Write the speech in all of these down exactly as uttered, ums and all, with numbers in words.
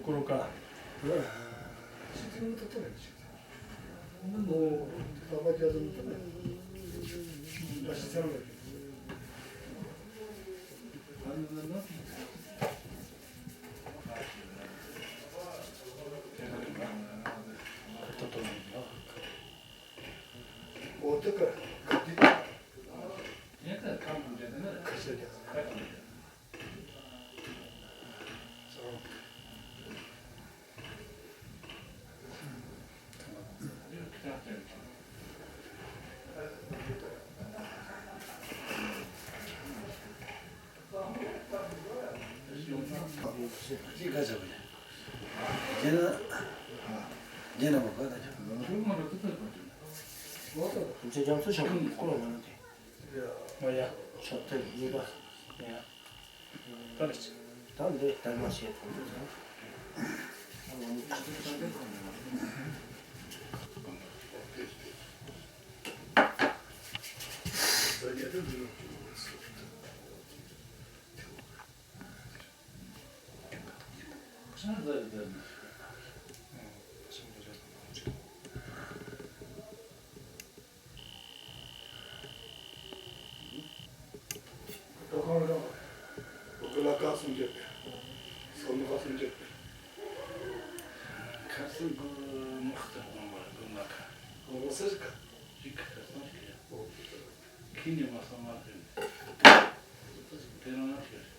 Рука. ད་རེད། ད་འདི་ལྟར་མ་བྱས་ཐོག་ཏུ་ཚང་། ད་གང་རེད། ད་ག་ལ་ཁ་སུམ་བརྒྱབ་པས། སོ་ནུ་ཁ་སུམ་བརྒྱབ་པས། ཁ་སུམ་གི་དམག་ཏུ་དཔུང་བར་དགོན་ལ་ཁ། དགོན་ལ་སུ་ཞིག་ཁ། ཞིག་ཁ་སུམ་ཞིག་ཡ། ཨོ། ཁྱི་ནི་མ་སོང་མ་ཕེབས་ནས། དེ་རང་ན་ཕེབས།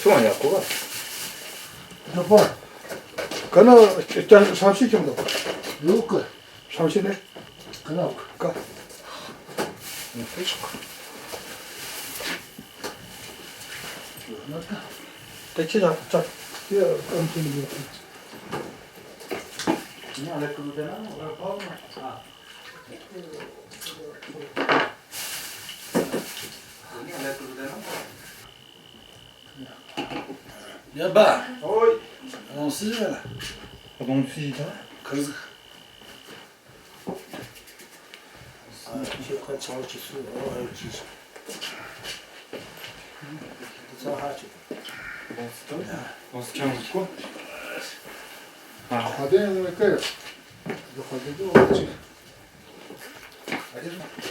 ཐུང་ཡག་པོ། ཡག་པོ། ག་ན་ཅ་ཧྲམ་ཤི་ཁྱོད་འདུག་ཡོད་གི། ཧྲམ་ཤི་ནས། ག་ན་ག། ད་ཁྱེད་ཅག་ཅག་དེ་ཨམ་ཆི་ནས་ཡོད། ཡ་པ། ཨོའི། རང་སྲིད་ལ། རང་སྲིད་ད། གང་ཟིག་ཨ་ཁྱེད་ཁ་ཆང་ཅི་སུ་ཨོ་ཨ་ཅི། ད་ཧ་ཅི། རང་སྲིད་ད། རང་སྲིད་ཆང་ཅི་གོ། ཨ། ཁ་དེ་ཡང་ཀེ། ཁ་དེ་ཀེ་ཨོ་ཅི།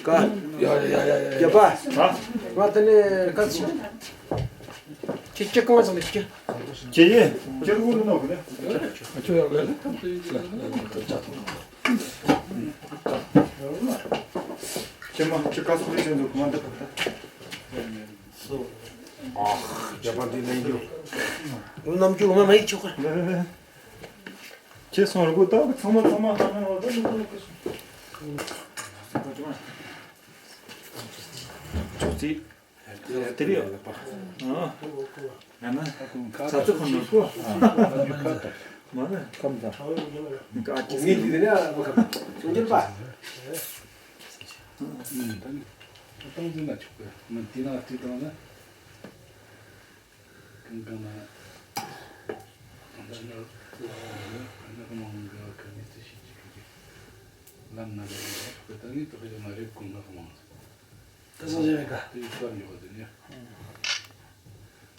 ཀ། ཡ་ཡ་ཡ་ཡ། ཡ་པ། ཨ། ང་དེ་ནས་ཀ་ཚི། ཁྱེད་ཁྱེད་གང་ཟིག་ལས་ཀྱི། ཁྱེད་ཡིན། ཁྱེད་རུ་ནོ་གི་ནི། ཁྱོད་ཡག་ལས་ལ་ཐམས་ཅད་ལ་ལ་ལ་ལ་ལ་ལ། ཁྱེད་མ་ཁྱེད་ཀ་སོགས་ལས་ཟེར་འདུག་མ་འདུག་ཨ། ཡ་པ་འདི་ལས་འགྱོ། ངོ་རྣམ་འགྱུར་ངོ་མ་མ་ཡིག་ཆོག་ག། ཁྱེད་སོང་རུ་ད་ཚང་མ་ཚང་མ་ཧ་ཧ་ཧ་ཧ། ཅོག་ཙེ། དེ་རེད། ཨ། ང་ན་ས་ཚིགས་ཁོ་ན་ཁོ། མ་ན་ཁམས་དང་། ཀ་ཅི་ངེད་ཀྱི་དེ་ནས་ཨ་མ་ཁམས་ཅུང་ཅུང་པ། ཨ། ད་ནི་ཏང་ཙེ་ན་ཆོག་གི། ང་དེ་ན་དེ་དང་ན། གང་གང་ན། ང་ན་ང་ན་མང་གི་ག་ནས་ཚེ་ཤེས་ཀྱི་གི། ལམ་ན་ལ་ཡོད་པ་ད་ངས་ཏོག་ཡོད་ན་རེབ་གོང་ན་མང་། ད་སོང་ཟེར་མེད་ཀ། དེ་ཡི་སྐོར་ཡོད་པ་དེ་ནས།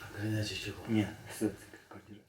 ཨ་ད་ཡིན་ན་ཅི་བྱེད་གོ། ཉན་སྲིད་ཀ་ཀ་ཀི།